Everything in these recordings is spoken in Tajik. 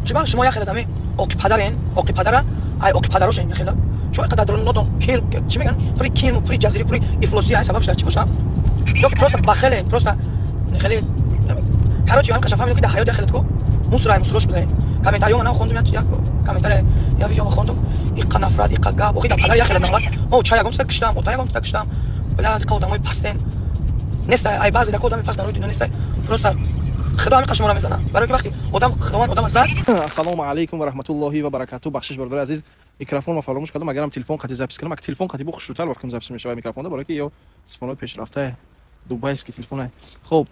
Чиба шумо як хелат ами оқи падарен, оқи падара, ай оқи падарошен хела. Чо қадар дронотон кир чӣ меган? Пури кирму, пури ҷазири, пури ифлосӣ, ай сабаб дар чӣ боша? Ё просто бахеле, просто хеле, короче, ҳам қаша фаҳмидам, ки дар ҳаёт як хелат ку мусор, ай мусорош будаe. Комментариё ман хондум, як комментария, я видео хондум, иқа нафрат, иқа гап, охи дар падар як хелат навад. Мо чай ягон киштам, ота ягон киштам. Бля, иқа одамои пастен. Нестай, ай баъзе дака одами паст дар рӯи дунё нестай. Просто худо ҳамин қашмора мезанад. Барои ки вақти одам худованд одама зад. Ассалому алайкум ва раҳматуллоҳи ва баракату. Бахшиш, бародари азиз, микрофон ма фаромӯш кардам. Агарам телефон қати запись кунам, ак телефон қати бо хушрӯтар вақт запись мешавад микрофонда, барои ки ё телефонҳои пешрафтае, дубайский телефоне. Хоб,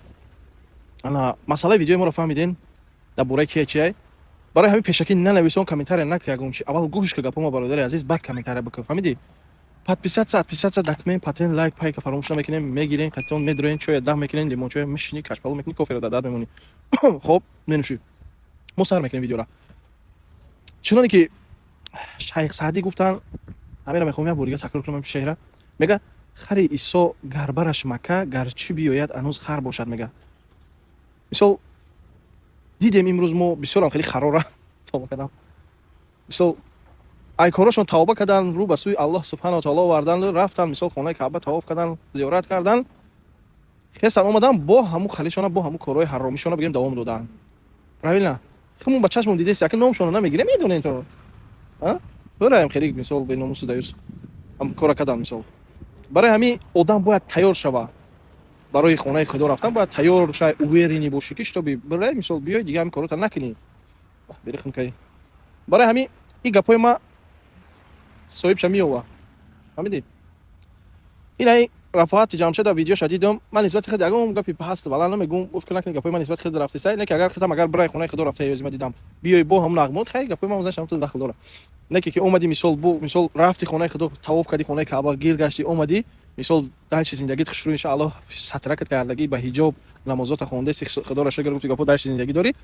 ана масъалаи видеои моро фаҳмиден, дар бораи кия чиай. Барои ҳамин пешакӣ нанависон, комментария нак ягон чи. Аввал гӯш ка гапома, бародари азиз, баъд комментария бикун, фаҳмидӣ? Подписаться, отписаться, документ, патент, лайк, пайка фаромӯш намекунем, мегирем, қатон медроем, чоя дам мекунем, лимончоя мешинӣ, кашпалу мекунӣ, коферо дар дад мемонӣ. Хоб, менӯшӣ. Мо сар мекунем видеора. Чуноне ки шайх Саъдӣ гуфтанд, ҳамеро мехоҳам як бор дига такрор кунам шеъра. Мега: хари Исо гарбараш Мака, гарчи биёяд, анӯз хар бошад. Мега, мисол, дидем, имрӯз мо бисёрам хеле харора тавба кардам. Мисол, ай корошон тавба кардан, рӯ ба сӯи Аллоҳ субҳану таоло овардан, рафтан, мисол, хонаи Каъба тавоф кардан, зиёрат кардан, хесан омадан, бо ҳамун халишона, бо ҳамун корҳои ҳаромишона, бигем, давом додан. Правильно, хумон ба чашмон дидест, яки номшонро намегирем, медонем то бираем хеле, мисол, беномусу даюс кора кардан. Мисол, барои ҳамин одам бояд тайёр шава барои хонаи Худо рафтан, бояд тайёр шай, уверенный бошӣ, ки чтобы бирай, мисол, биёй, дига ҳамин корота накунӣ. Берихнкай. Барои ҳамин ин гапҳои ма соҳибша меёва, фаҳмидӣ? Инаи Рафоати Ҷамшеда видеоша дидам. Ман нисбати худ ягон гапи паст баланд намегум, фикр накунӣ, гапҳои ман нисбати худ рафтеса. Не ки агар худам, агар бирай хонаи Худо рафта, ёзи ма дидам, биёй бо ҳамун нағмот, хай, гапҳои ман озаш ҳамту дахл дора. Не ки омадӣ, мисол, бу, мисол, рафти хонаи Худо, тавоф кардӣ, хонаи Каъба гир гаштӣ, омадӣ, мисол, дальше зиндагит хушрӯ, иншааллоҳ, сатракат кардагӣ, ба ҳиҷоб намозота хондеси, Худоро шукр, гуфти гапҳо, дальше зиндагӣ дорӣ,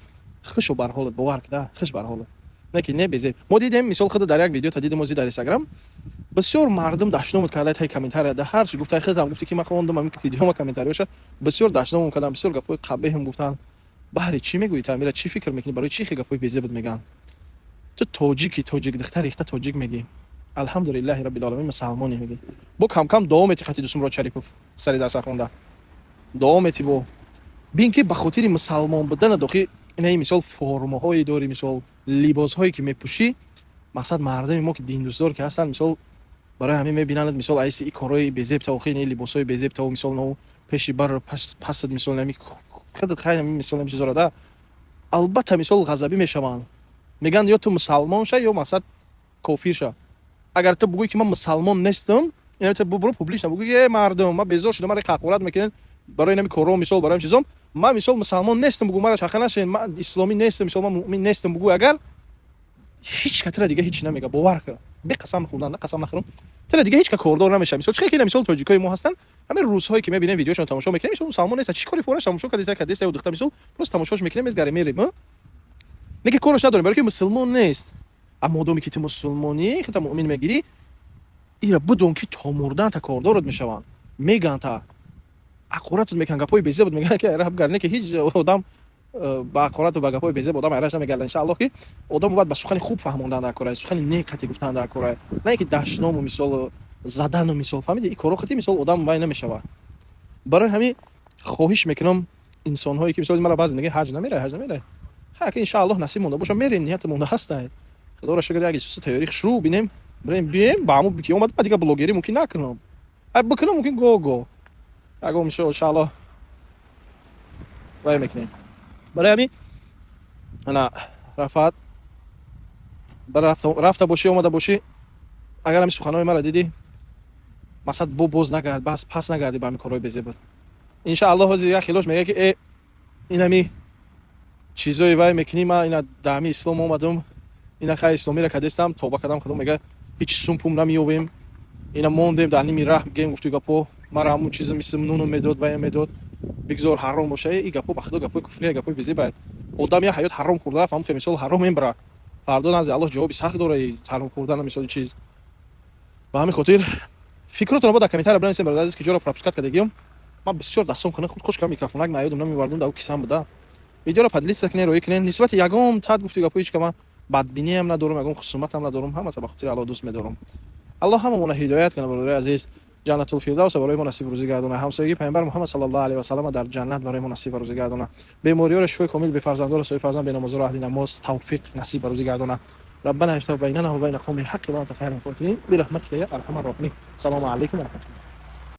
хушу бар ҳолат, бовар кида, хуш бар ҳолат. Не ки не безеб. Мо дидем, мисол, худа дар як видео та дидем ози дар Инстаграм, бисёр мардум дашномут карда тай комментария да, ҳар чи гуфта. Худам гуфти ки ман хондам ҳамин видеома, комментариёша бисёр дашномум кардам, бисёр гапҳои қабеҳам гуфтанд. Баҳри чӣ мегӯӣ, Тамира? Чӣ фикр мекунӣ, барои чӣ хе гапҳои безебут мегӯянд? Ту тоҷики, тоҷик духтар рехта, тоҷик мегӣ, алҳамдулиллаҳи раббил оламин, мусалмоне мегӣ. Бо камкам дуо мети хати Дусумрод Шарипов сари дарса хонда дуо мети. Бо бин ки ба хотири мусалмон будана дохи инаи, мисол, формаҳое дори, мисол, либосҳое ки мепӯшӣ, мақсад, мардуми мо ки диндӯстдор ки ҳастанд, мисол, барои ҳамин мебинанд, мисол, айси и корҳои безебта, охи ини либосҳои безебтау, мисол, но пеши бар пасад, мисол, нами худат, хай, ҳамин, мисол, ҳамин чизоро да, албатта, мисол, ғазабӣ мешаванд. Мегӯянд: ё ту мусалмон ша, ё, мақсад, кофир ша. Агар ту бугӯӣ, ки ман мусалмон нестам, ина ту бубро публично бугӯӣ, ки э мардум, ман безор шудам, мара ҳақорат мекунед барои нами корҳо, мисол, барои ҳамин чизом, ман, мисол, мусалмон нестам, бугӯ, мара чаха нашен, ман исломӣ нестам, мисол, ман муъмин нестам, бугӯ агар, ҳеҷ ка тура дига ҳеҷ намега. Бовар кун, бе қасам хӯрдан, на қасам нахӯрам, тура дига ҳеҷ ка кордор намешава. Мисол, чӣ ки, мисол, тоҷикои мо ҳастанд, ҳамин рӯзҳое ки мебинем, видеошон тамошо мекунем, мисол, мусалмон нест, чӣ кори фораш тамошо кардеста, кардеста ё духта, мисол, просто тамошош мекунем, мезгаре, мерем, не ки кораш надорем, барои ки мусулмон нест. Аммо модоме ки ту мусулмонӣ, хита муъмин мегирӣ, ира бидон, ки то мурдан та кордорот мешаванд, мегӯянд, та ҳақоратот мекунанд, гапҳои безебот мегӯянд, ки айра бигар. Не ки ҳеҷ одам ба ҳақорату ба гапҳои безеб одам айраш намегардад. Иншааллоҳ, ки одам бояд ба сухани хуб фаҳмондан дар кора, сухани нек қати гуфтан дар кора, на ин ки дашному, мисол, задану, мисол, фаҳмиди, ин корҳо хати, мисол, одам вай намешавад. Барои ҳамин хоҳиш мекунам, инсонҳое ки, мисол, мара баъзе мегӯянд: ҳаҷ намерай, ҳаҷ намерай. Ха, ки иншааллоҳ насиб монда боша, мерем, ният монда ҳастай. Худоро шукр, як исуса тайёрӣ шурӯъ бинем, бирем, бием. Ба ҳамун ки омад, дига блогерӣ мумкин накунам, ай бикунам, мумкин го-го ягон, мисол, иншааллоҳ, вай мекунем. Барои ҳамин, ана Рафаат, рафта бошӣ, омада бошӣ, агар ҳамин суханҳои маро дидӣ, мақсад, бо боз нагард, бас пас нагардӣ ба ҳамин корҳои безебот. Иншааллоҳ, ҳозир як хелош мегӯяд, ки э, инами чизои вай мекунӣ, ман ина дар ҳамин ислом омадам, ина хай, исломиро кадестам, тоба кардам, худо мега, ҳеҷ сум пум намеёбем, ина мондем дар ними раҳ, гем, гуфту гапо, мара ҳамун чиза мисли нуну медод, вая медод, бигзор ҳаром боша. И гапо, ба худо, гапои куфрия, гапои безебай. Одам я ҳаёт ҳаром хӯрда рафт, ҳамун мисол, ҳаром мебара, фардо назди Аллоҳ ҷавоби сахт дора ҳаром хӯрдана, мисоли чиз. Ба ҳамин хотир фикротонро бо дар комментария бинависем, бародар азиз, ки ҷоро пропускать кардагиём. Ман бисёр дастом хона худ кош кардам, микрофонак наёдам, намевардам, дар кисам буда. Видеоро поделиться кунед, роӣ кунед. Нисбати ягон тад гуфти гапҳои ҳеч кама бадбиниам надорам, ягон хусуматам надорам, ҳамаса ба хотири Аллоҳ дӯст медорам. Аллоҳ ҳамамона ҳидоят кунад, бародари азиз. Ҷаннатул Фирдавса барои мо насиб рӯзӣ гардона, ҳамсоягии Пайғамбар Муҳаммад саллаллоҳу алайҳи васаллама дар ҷаннат барои мо насиб рӯзӣ гардона, бемориёро шифои комил, бефарзандоро соҳиби фарзанд, бенамозоро аҳли намоз тавфиқ насиб рӯзӣ гардона. ربنا افتح بيننا وبين قوم الحق وانت خير الفاتحين برحمتك يا ارحم الراحمين. السلام عليكم ورحمه الله.